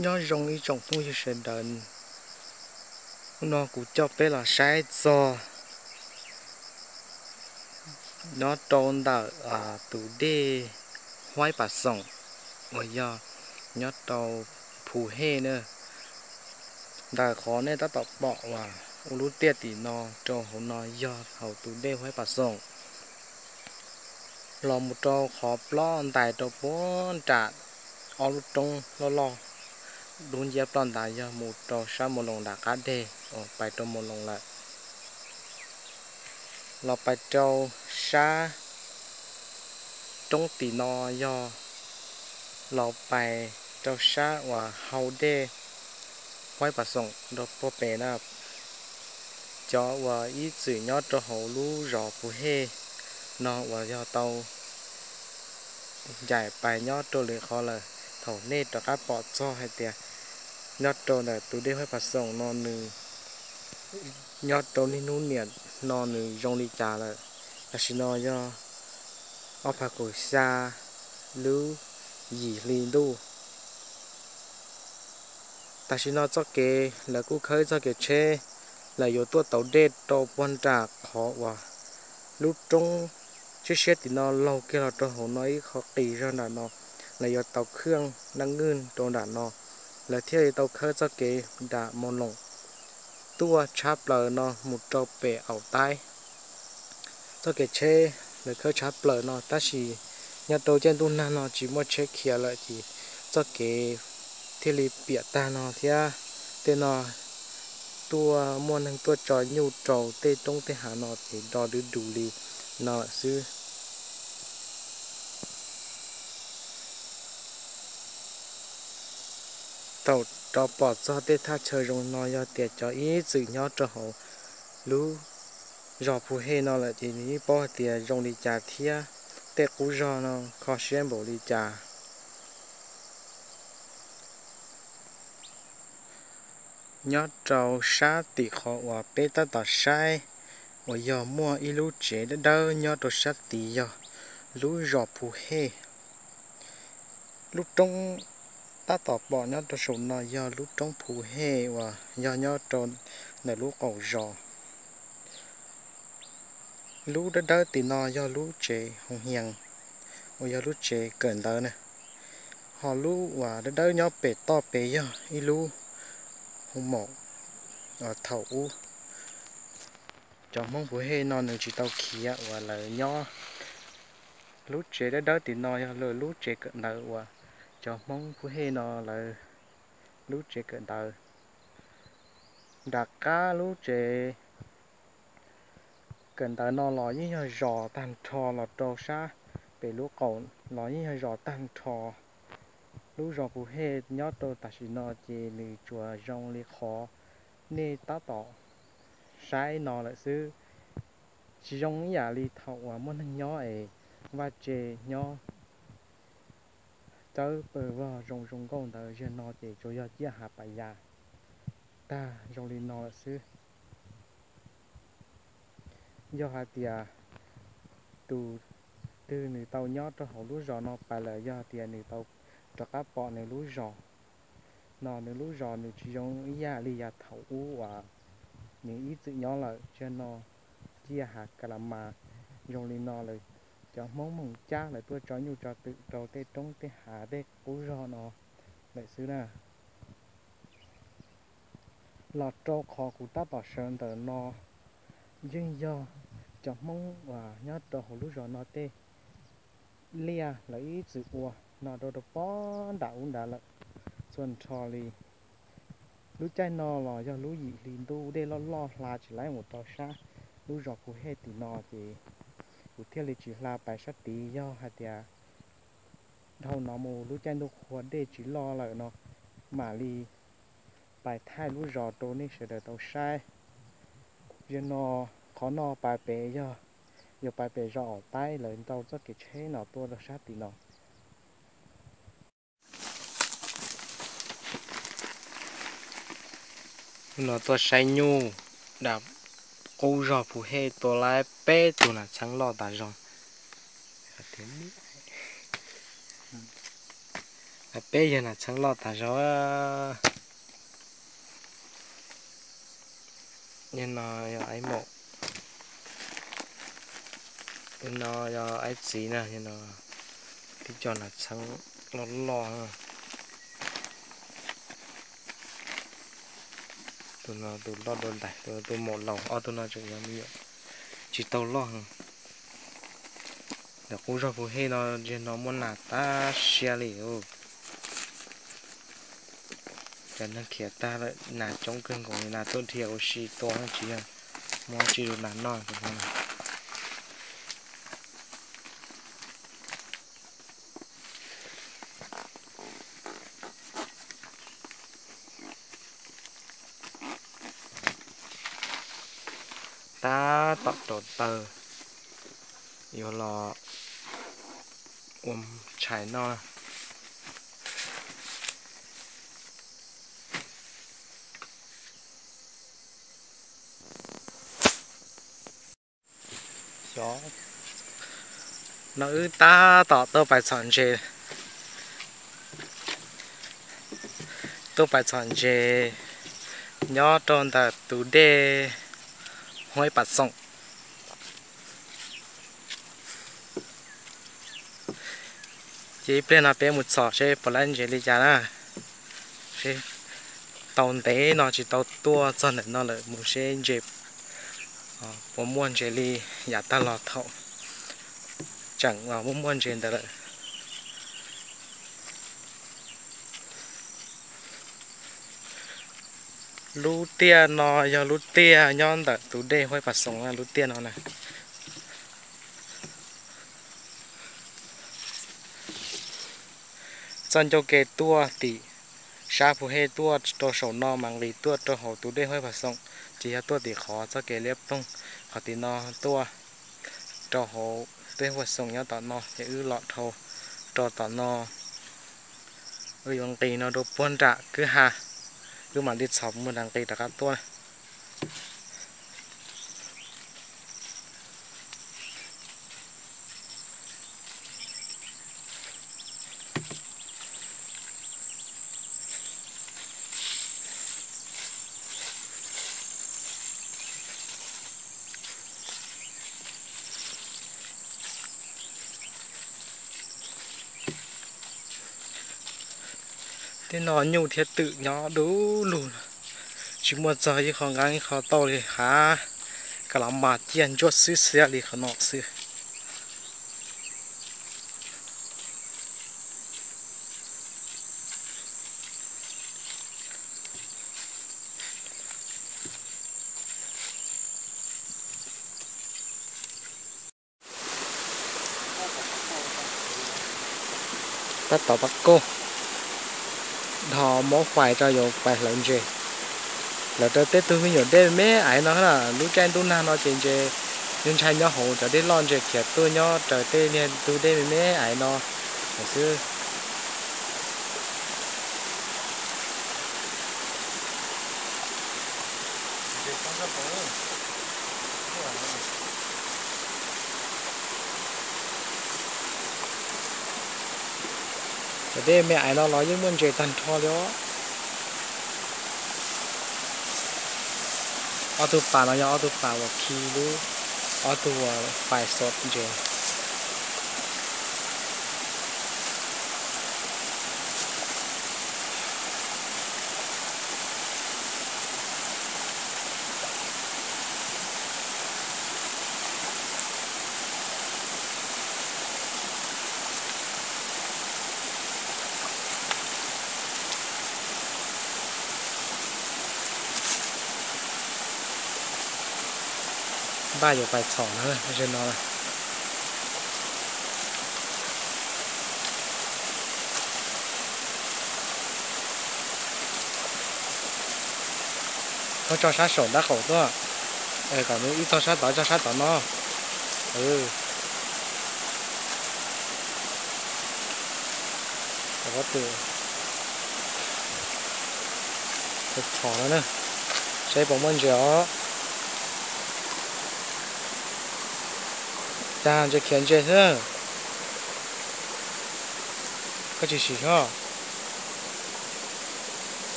Nyob zoo ib tsoom phooj ywg sawv daws, hnub no kuv coj peb los saib txog nyob rau ntawm tus dej Huaib Pas Xoom uas yog nyob rau Phu Hej na. Ntawm qhov nej tab tom pom uas ua lub tiaj tim no rau hauv no yog hauv tus dej Huaib Pas Xoom los mus rau qhov plob ntais rau puag nram ob lub roob loj loj dub nciab ploj ntawd yog mus rau sab Mus Loos nram qab deg uas pais rau Mus Loos lawm. Los pais rau sab roob tim no yog los pais rau sab uas hau dej Huaib Pas Xoom rau puag pem na. Cov uas ib txwm nyob rau hauv lub zos Phu Hej no uas yog tau ncaim pais nyob rau lwm qhov lawm, thaum nej rov qab pom txog hais tias nyob rau ntawm tus dej Huaib Pas Xoom no nws nyob rau niaj hnub niam no nws zoo li cas lawm. Tam sim no yog ob phav kaum xya lub yim hli ntuj. Tam sim no txoj kev lawv kuj khawb txoj kev tsheb, lawv yuav tuaj tau dej rau puag nram qhov uas lub roob siab siab tim no laug kiag los rau hauv no ib qho qis zog nram no, lawv yuav tau khwj dab ngwj rau nram no, lawv thiaj li tau khawb txoj kev nram Mus Loos tuaj tshab plaws no mus rau pem Aum Taib. Txoj kev tsheb lawv khawb tshab plaws no tab sis nyob rau caij ntuj nag no tsis muaj tsheb khiav lawm ces txoj kev thiaj li piam tag no thiab. Tej no tuaj muaj neeg tuaj tso nyuj rau tej roob tej hav no ces do dub dus li no lawm xwb. Thaum rov pom txog tej thaj chaw zoo no yog tias cov ib txwm nyob rau hauv lub zos Phu Hej no lawm ces nws yeej paub hais tias zoo li cas thiab tej qub zog no kho siab npaum li cas. Nyob rau sab tim qhov uas peb tab tom saib uas yog muaj ib lub tsev dawb dawb nyob rau sab tid yog lub zos Phu Hej. Lub roob tab tom pom nyob rau saum no yog lub roob Phu Hej uas yog nyob rau ntawm lub qaum zos. Lub dawb dawb tim no yog lub tsev hoo hias uas yog lub tsev kawm ntawv na. Ho lub uas dawb dawb nyob pem toj pem yog ib lub hoo maum. Thaum ub cov Hmoob Phu Hej no nws tsis tau khiav uas lawv nyob. Lub tsev dawb dawb tim no yog lawv lub tsev kawm ntawv uas cov Hmoob Phu Hej no lawv lub tsev kawm ntawv. Nram qab lub tsev kawm ntawv no los yeej yog zos tag nrho los rau sab pem lub qaum los yeej yog zos tag nrho. Lub zos Phu Hej nyob rau tam sim no ces nws tsuas zoo li qhov nej tab tom saib no lawm xwb. Tsis zoo ib yam li thaum uas muaj neeg nyob es vaj tse nyob cawb pawg vog zoo zoo nkauj ntawd, zaum no ces tsuas yog ciaj hav pas yas tag zoo li no lawm xwb. Yog hais tias tus twg nws tau nyob rau hauv lub zos no pais lawm, yog tias nws tau rov qab pom nws lub zos no, nws lub zos nws tsis zoo ib yam li yav thaum ub uas nws ib txwm nyob lawm. Zaum no ciaj hav ka la mas zoo li no lawm, cov Hmoob Moos Cab lawv tuaj tso nyuj tso twm rau tej roob tej hav tej qub zog no lawm xwb na. Los rau qhov kuv tab tom sawv ntawm no yeej yog cov Hmoob uas nyob rau hauv lub zos no tej liaj lawv ib txwm ua no rau rau pob nram ub nrad lawm txhua nrho li. Lub caij no los yog lub yim hli ntuj dej loj loj hla tsis laib mus rau sab lub zos Phu Hej tim no ces kuv thiaj li tsis hla pais sab tid. Yog hais tias dhau no mus lub caij ntuj qhua dej tsis loj lawm no mam li pais thaij lub zos rau nej sawv daws tau saib. Zaum no qhov no pais pem yog yuav pais pem zos Aum Taib, lawv ntaus txoj kev tsheb no tuaj rau sab tim no. Hnub no tuaj saib nyuj nram qub zos Phu Hej tua laib peb tug nas txheeb loj tas zog. Peb yawg nas txheeb loj tas zog. Yawg no yog aib maum, yawg no yog aib txiv na, yawg no tib co nas txheeb loj loj. Tus no tus loj dua ntais, tus maum laus, ob tug no tseem yog me nyuam tsis tau loj. Ntawm qub zog Phu Hej no, yawg no muaj nas tag siab li. Cov neeg khiav tag lawm, nas coob kawg nkaus li, nas tuaj dhia ua si tua tsis yog muab tsis lub nas noj. Tab tom rau taws yuav los ua tshais noj. Xyov, no wb tab tom tuaj pais txhom ntses, tuaj pais txhom ntses nyob rau ntawm tus dej Huaib Pas Xoom. Ces ib pliag no peb mus txhom seb puas laib ntses li cas na. Seb tau ntev no tsis tau tuaj txog ntawm no lawm, mus seb ntses puas muaj ntses li yav tag los thaum tseem muaj muaj ntses ntawd lawm. Lub tiaj no yog lub tiaj nyob ntawm tus dej Huaib Pas Xoom, lub tiaj no na. Txoj ncauj ke tuaj tim sab Phu Hej tuaj rau saum no mas nqis tuaj rau hauv tus dej Huaib Pas Xoom, ces yog tuaj tim qhov txoj kev liab ploog qhov tim no tuaj rau hauv dej Huaib Pas Xoom nyob tom no, ces wb los dhau rau tom no. Wb yuav nqis no rau puag nram kwj ha, wb mam li txhom mus nram nqis rov qab tuaj. Tej no nyuj thiab twm nyob du lug, tsis muaj txog ib qho nqeeb ib qho tauj li, hav, ka los mas ciaj ntsuab xwb xiab li qhov no xwb. Tab tom pab kauj, dhos mob fais rau yuav pais hlawv ntses. Lawv raws tej tug me nyuam dej me me aiv no na, lub caij ntuj nag no ces ntses yeej ntshai nyob hauv cov dej loj, ntses khiav tuaj nyob raws tej niag tug dej me me aiv no xwb. Cov dej me aiv no los yeej muaj ntses tag nrho li os. Ob tug pas no yog ob tug pas uas khi lub, ob tug uas pais xov ntses. Npaj yuav pais txhom na, ze no. Koj tso sab saum nraub qaum tuaj, kom nws ib txog sab tod, txog sab tod no. Txhom no na, saib puas muaj ntses os. Cas ntses khiav ntses xwb, koj tsis sim soj.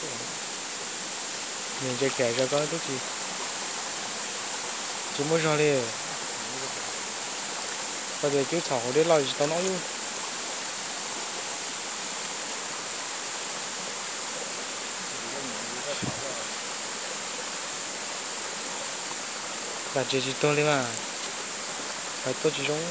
Nws ntse khiav zog ko twb tsis, tsis muaj zog li. Koj tias cub txhaum hauv dej loj tsis tau noj yus. Lam tsev tsis tuag li mas, hais tuaj tsis zoo.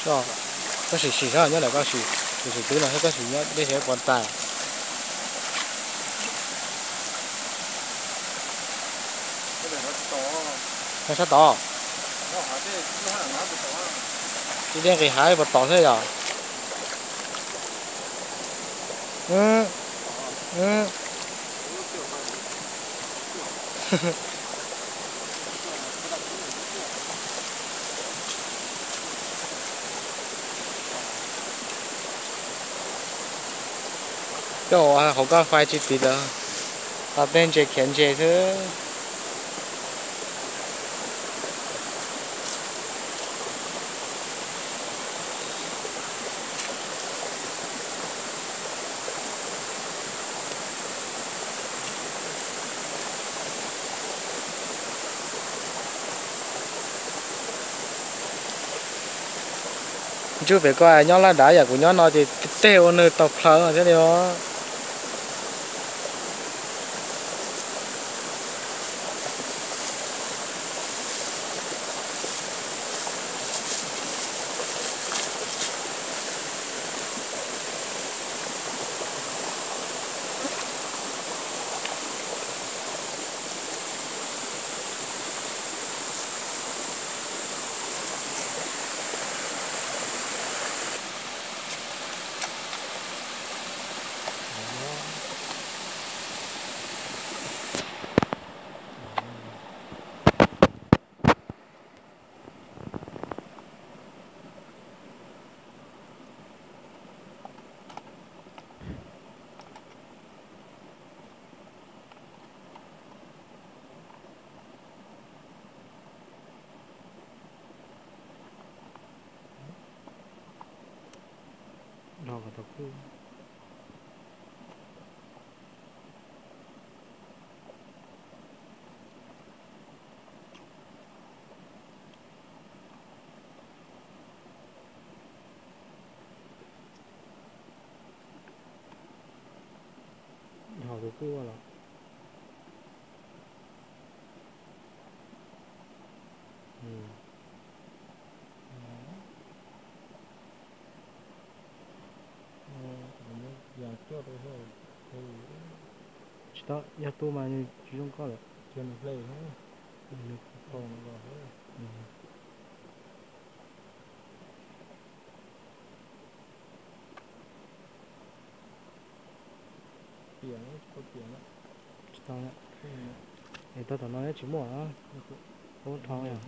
Koj sim sim sab nyob ntawm koj sim, sim sim twb no thiab koj sim nyob deb seb puas txais. Nyob sab tod. Tib dej nqis hav puas tom xwb yom. Coj hauv koj fais tsis tiv lawm, tau tej ntses khiav ntses xwb. Ntsuj pem koj nyob laj dav yam kuv nyob no ces tej ua nws tau plhaw thiab li os. Hauv tus kwj ua los. Tsis tau, yog tu mas nws tsis zoo koj lawm. Cia nws hle, nws tsis tau los. Tiam, tsis tau tiam. Tsis tau. Es tau tom no tsis muaj. Ub, dhau yog.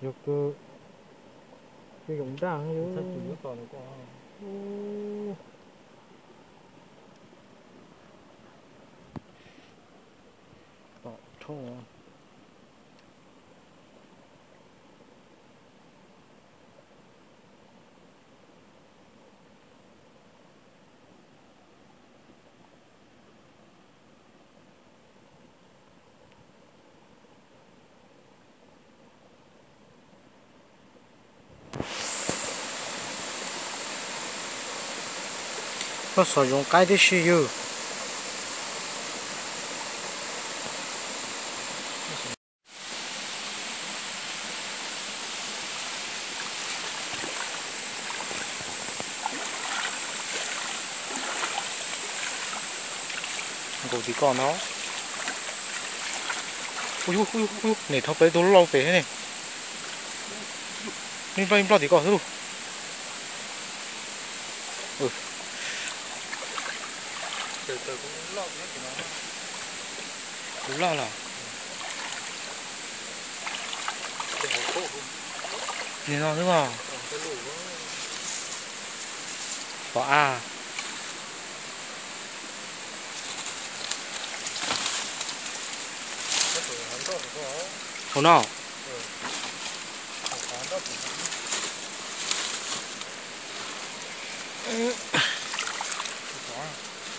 Yog kws, kws zoo daj. Tom rho. Koj xov zoo qaib tib si yug. Nkaus tim ko no. Ub, ub, ub, ub, nim rho peb tug loj pem thiab ne. Nploj, nploj tim ko xwb lauj. Tus loj los. Nim no xwb os. Pom a. Hauv no.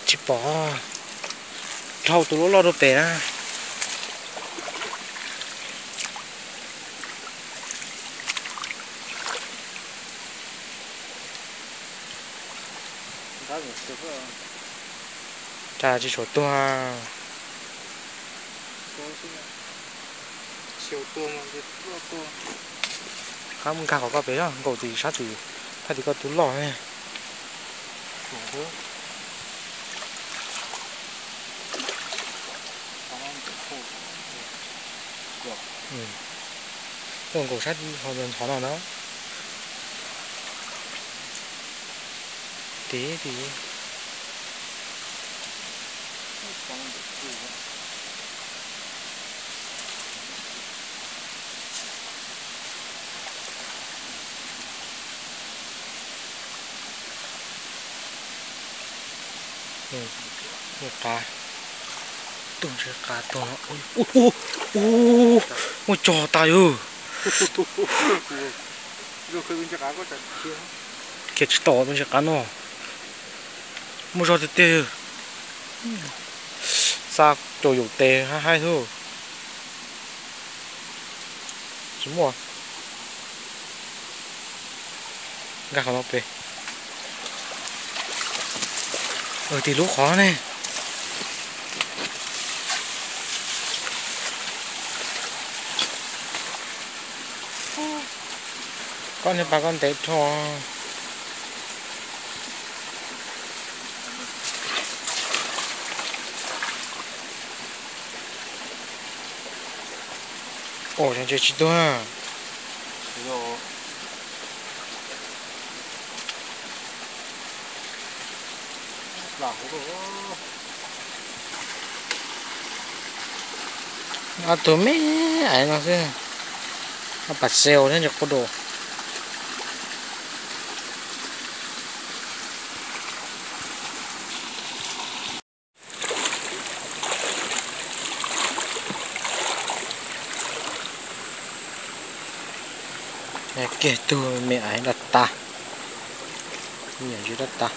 Tsis pom. Dhau tus loj loj rau pem na. Cas tsis tshua tuag. Qab mus nkag qhov koj pem, nkaum tim sab tim, thaj tim koj tus loj ne. Tuaj nkaum sab qhov no na. Tiv tiv. Qa, tus ntshe qa tuag no. Ub, muaj cog tas yog. Khiav tsis tau tus ntshe qa no. Muaj zog tiag tiag. Xa caum yaum tes haib haib xwb. Tsis muaj. Nkag qhov no pem. Tim lub qhov ne. Koj niag pas koj ntev dhau. Ua, tsis tuag. Ob tug me aiv no xwb. Ob pas xees thiab ntsis quj dua. Kiag tug me aiv daj tas, me nyuam ntsis daj tas.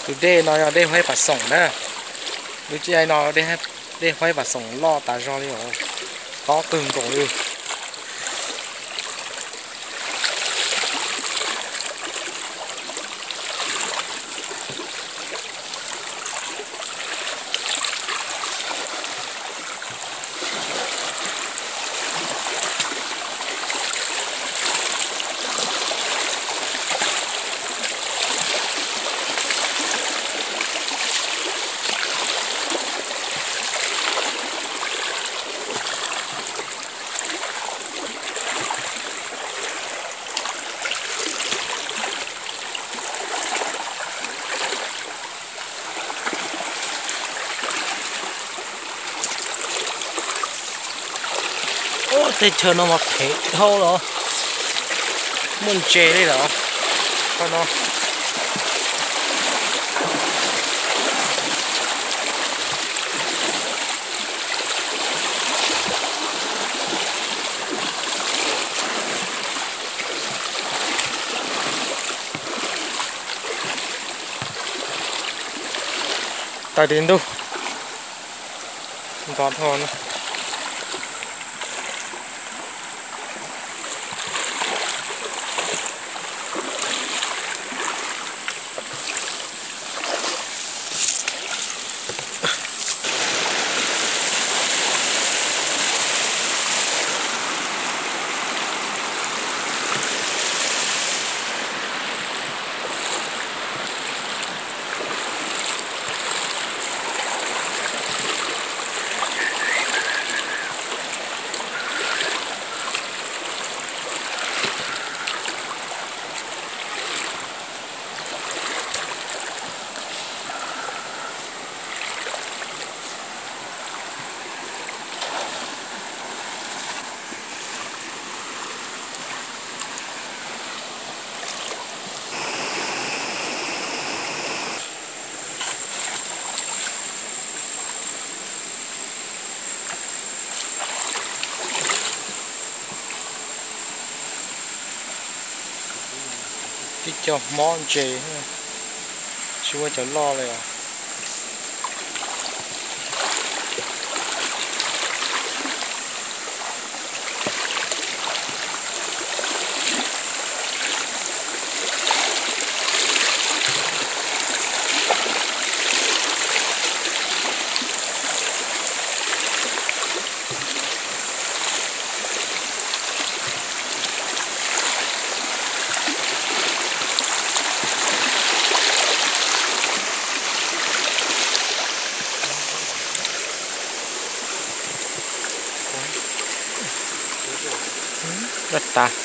Tus dej no yog dej Huaib Pas Xoom na. Lub caij no dej Huaib Pas Xoom loj tas zog li os, tob kawg nkaus li. Ub, teb chaws no mas phem dhau los, muaj ntses li lawm qhov no. Tawm tim ntug. Ntov dhau no. Tib co hmob ntses, tsis muaj cov loj li os. Loj tas.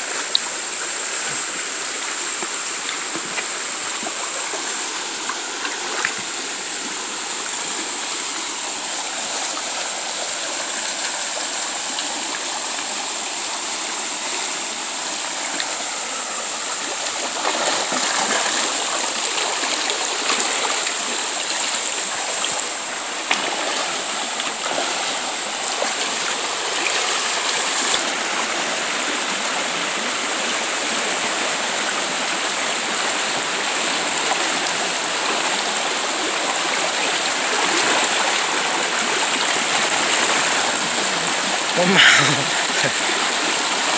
Muab mas,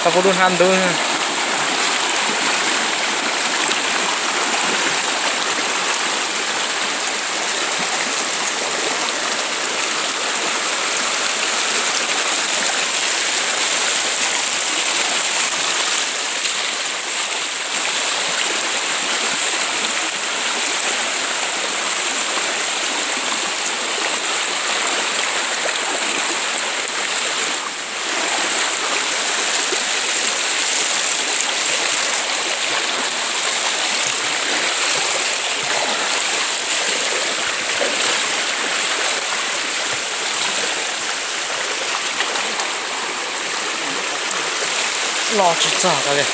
tau kuv lub hnab ntub. Loj tsis txog tas li.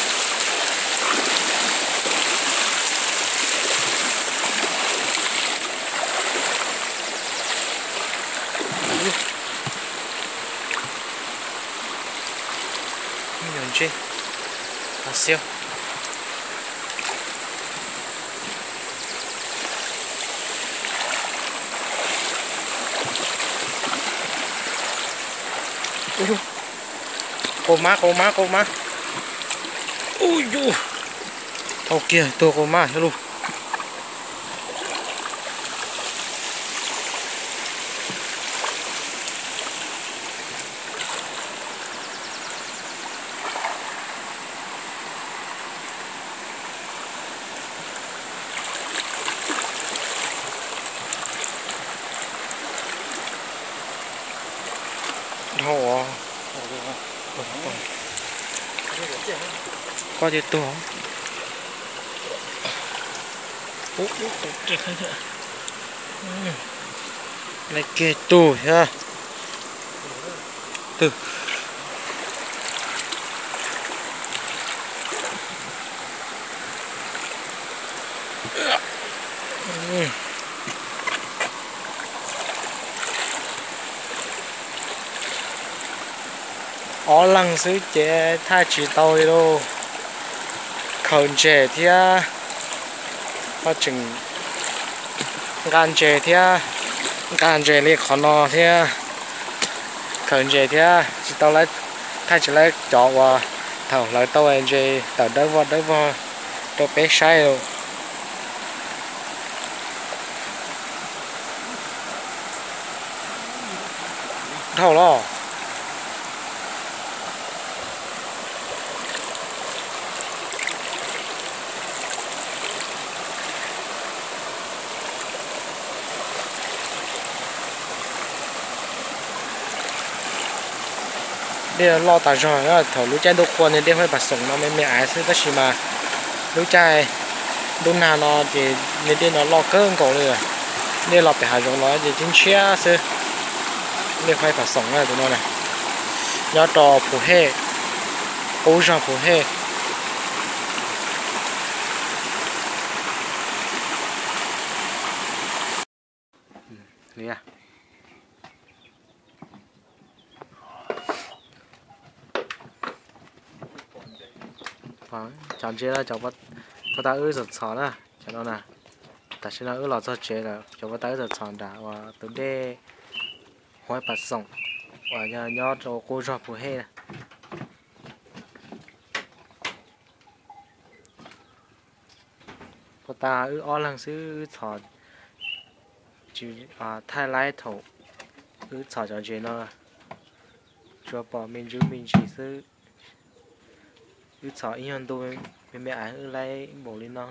Nyuag ntsej, qhov xiab. Qau mab, qau mab, qau mab. Ub yus, tau kiag tus qau mab thiab lauj. Dhau os. Koj twb tuag. Lej kiag tus thiab. Twg. Ob leeg xwb ces thaij tsis tau li lauj. Khaws ntses thiab, ho tseem nqa ntses thiab, nqa ntses li qhov no thiab, khaws ntses thiab tsis tau, thaij tsis tau cov uas thaum hlawv tau ntses tawm dawb vog dawb vog rau peb saib lauj. Dhau los. Dej loj tas zog, thaum lub caij ntuj qhua nws dej huab pam xoom no me me aiv xwb, tab sis mas lub caij ntuj nag no ces nws dej no loj kawg nkaus li. Dej los pem hav zoov los ces tib ntshiab xwb. Dej huab pam xoom na tus no na, nyob rau Phuv Hej, qub zog Phuv Hej. Cov ntses, cov Puag ta wb txhom txhom na, cov no na, tam sim no wb los txog tsev lawm. Cov puag ta wb txhom txhom nram uas tus dej Huaib Pas Xoom uas yog nyob rau qub zog Phu Hej na. Puag ta wb ob leeg xwb, wb txhom tsis thaij laib thaum wb txhom cov ntses no, tsuas pom me ntsis me ntsis xwb. Wb txhom ib nyuag ntu me me es wb laib npaum li no,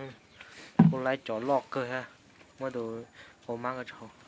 kuj laib cov loj kawg thiab. Muab tus qau mab ko tso hauv.